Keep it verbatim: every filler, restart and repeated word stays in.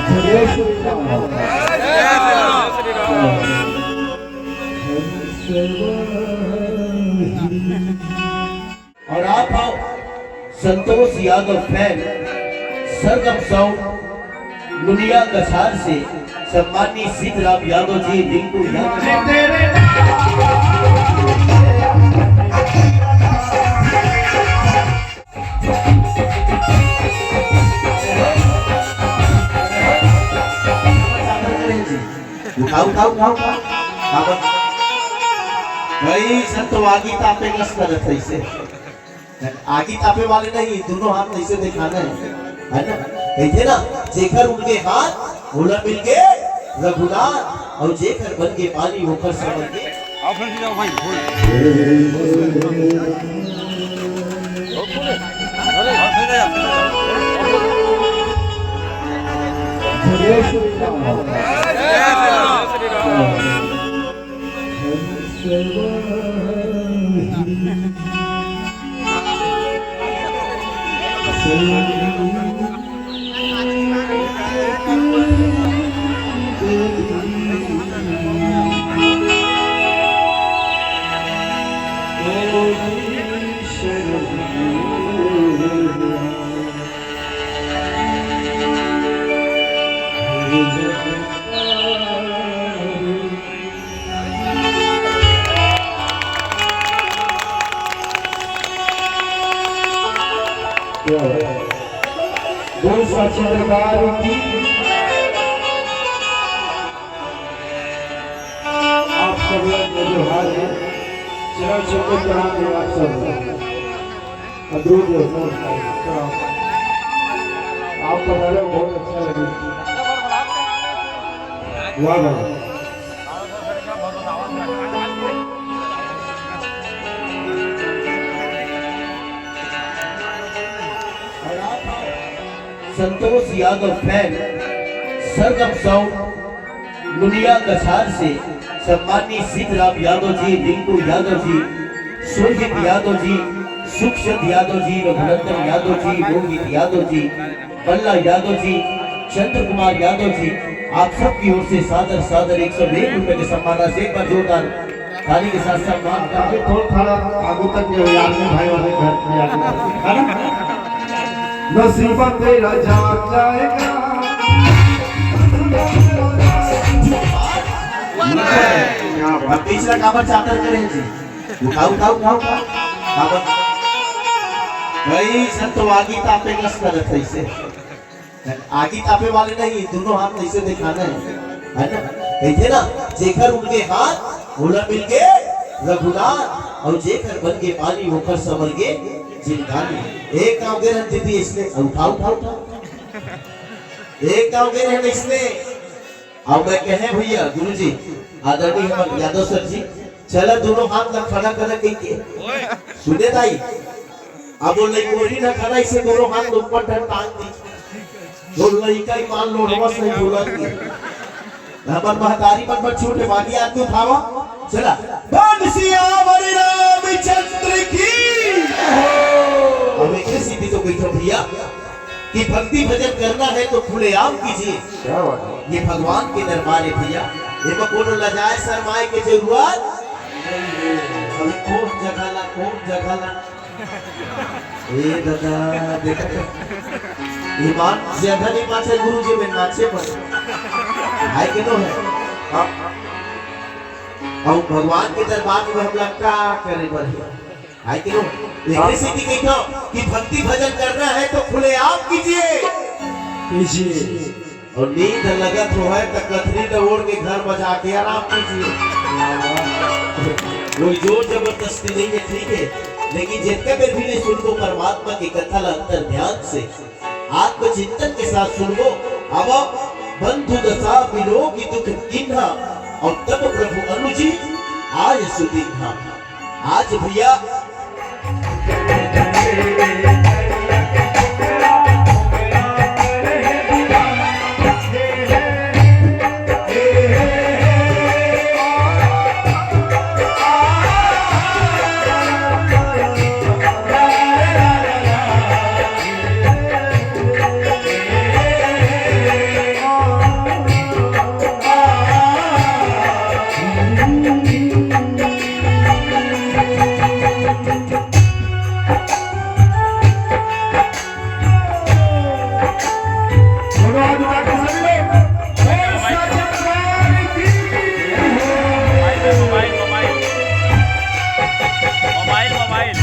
और आप आओ, संतोष यादव फैन, सरगम साउंड, मुनिया कछार से सम्मानित सिद्धराम यादव जी, रिंकू यादव जी। उठाओ, उठाओ, उठाओ, उठाओ। भाई, संत आगी तापे कस करत है इसे। आगी तापे वाले नहीं, दोनों हाथ ऐसे दिखाना है, है ना? कहिथे ना, "जेकर उनके हाथ, ओला मिल के रघुनाथ, और जेकर बन के पानी, ओकर समझ के।" बोल साक्षात्कार की। आप सब लोग का जोहार है। चरण छू के प्रणाम है आप सब। अद्भुत है, बहुत अच्छा है। प्रणाम। आप पधारे हो, बहुत अच्छा लगे। वाह भाई। संतोष यादव फैन, सरगम साउंड, मुनिया कछार से सम्मानित सिद्धराम यादव जी, रिंकू यादव जी, सुरजीत यादव जी, सुखचंद यादव जी, रघुनंदन यादव जी, मोहित यादव जी, बल्ला यादव जी, चंद्र कुमार यादव जी, आप सबकी ओर से सादर, सादर एक सौ एक रुपए के सम्मान राशि, एक बार जोरदार ताली के साथ सम्मान का। अभी थोड़ा, थोड़ा आगू तक जो यार में भाई वाले घर में आगू तक, है ना? नसीबा तेरा जाग जाएगा। क्या बात। अब तीसरा काबर चादर करें जी। उठाओ, उठाओ, उठाओ, उठाओ। काबर? भाई, संत आगी तापे कस करत है इसे। आगी तापे वाले नहीं, दोनों हाथ ऐसे दिखाना है, है ना? कहिथे ना, "जेकर उनके हाथ, ओला मिल के रघुनाथ, और जेकर बन के पानी, ओकर समर के जिंदगानी।" एक गाँव दे रहन दीदी इसने, उठाओ, उठाओ, उठाओ। एक गाँव दे रहन इसने, अब मैं कहे भैया, गुरुजी, आदरणीय हमर यादव सर जी, चला दोनों हाथ ला खड़ा करा कहिके। सुने दाई, अब वो लइकोरी ना खड़ा, इसे दोनों हाथ ऊपर टन टांग दी। वो लइका ही मान लो, रवा सही बोला थी। हमर महतारी मन पर छोटे बागी आदमी उठावा। चला, बोल सियावर रामचंद्र की। अब एक सीधी तो गई था भैया। कि भक्ति भजन करना है तो खुलेआम कीजिए। क्या बात है। ये भगवान के दरबार है भैया, एमा कोनो लजाए शरमाए के जरूरत नहीं है। अभी कौन जगह ला, कौन जगह ला। ए दादा, देखा तो। ईमान ज्यादा नहीं बाँचे गुरु जी में नाचे पर। आए के तो है। हाँ। और भगवान के दरबार में हम लोग का करे पर है। आए के नो? एकरे सेती कहिथो कि भक्ति भजन करना है तो खुलेआम कीजिए। कीजिए। और नींद लगत होय त कथरी ल ओढ़ के घर म जाके आराम कीजिए। कोई जोर जबरदस्ती नहीं है, ठीक है, लेकिन जितने बेर भी नहीं सुनबो परमात्मा की कथा ला अंतर ध्यान से आत्मचिंतन के साथ सुनबो। अब बंधु दशा विलोकि दुख कीन्हा, और तब प्रभु अनुजी आए सुदीन्हा। आज भैया मोबाइल, मोबाइल।